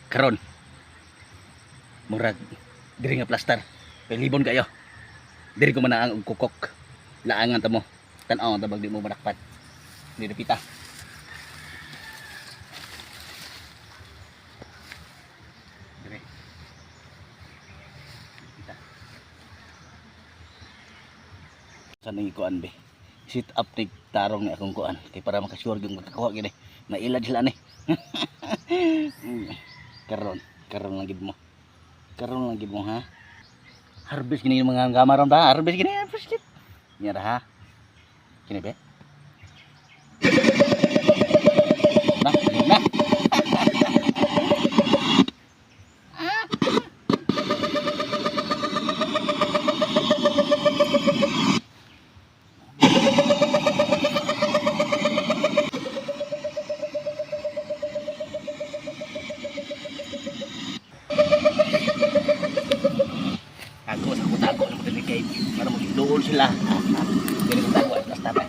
Karon. Murag diri nga plaster. Kay libon kayo. Diri ko manaang og kukok. Laangan ta mo. Tan-aw ta bag di mo madakpan. Diri pita. Diri. Pita. Sa nang ikuan be. Sit up ni tarong ni akong kuan kay para makasure gyud makakuha gini. Mailad sila ni. Karon, karon lang gid mo. Karon lang gid mo ha. Harvest gini yung mga gamaron ba? Harvest gini, harvest gini. Nya ra ha. Kini be. Na, na. Tago sa ko tago sa mga kay para magduol sila. Dili ko tago at basta ba.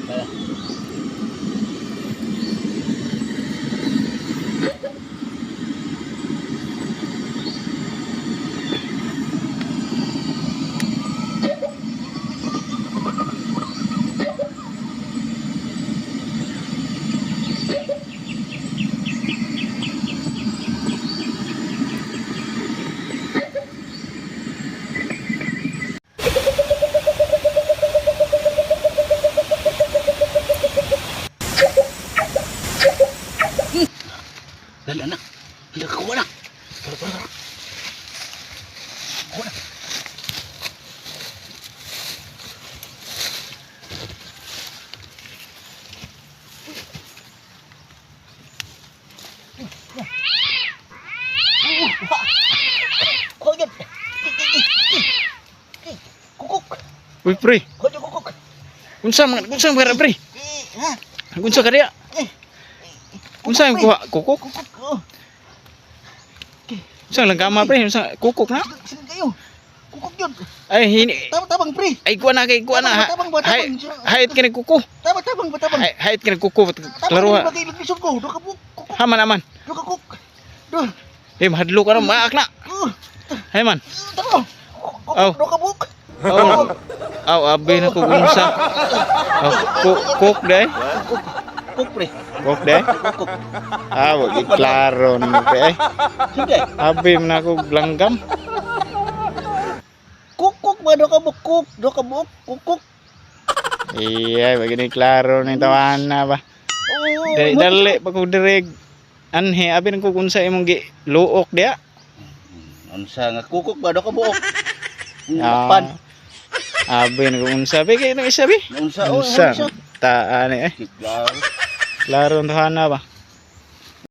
Tara. Dala na. Hindi ka kuha na. Tara, tara, tara. Kuha na. Kuha agad. Kukuk. Uy pre, Kuha niyo kukuk. unsa man unsa man ka pre? Ha? Unsa ka diya? Unsa ang kuha kukok? Kukuk. Oh. Unsa lang gama pre? Unsa kukok na? Sige kayo. Kukuk yun. Ay hini Tabang tabang pre. ay kuha na kay kuha na. Tabang, tabang, Hay tabang. hayat ka kuko. Tabang tabang tabang. Hay hayat ka kuko. Tabang Klaro ha. bagay lugison ko. Do ka buk. Kukuk. Haman aman. Do ka kuk. Do. Eh mahadlo ka ron maak na. Hay man. Tama. Aw. Do ka buk. Aw. Aw abi na ko unsa. Aw kuk day. Kuk pre. Kuk day. Kukuk. Ah, wag klaro ni pre. Ay, Sige. abi man ako langgam. Kukuk ba do ka buk kuk. Do ka buk kukuk. Iya, bagi ni klaro ni tawana ba. Oh. Dali dali pa ko direg. Anhe abi nang kung unsa imong gi luok dia. Unsa nga kukuk ba do ka buok. Ah. Pan. Abi nang kung unsa bi kay nang isa bi. Unsa oh. Unsa? Ta ani eh. Klaro. Klaro ang tawana ba.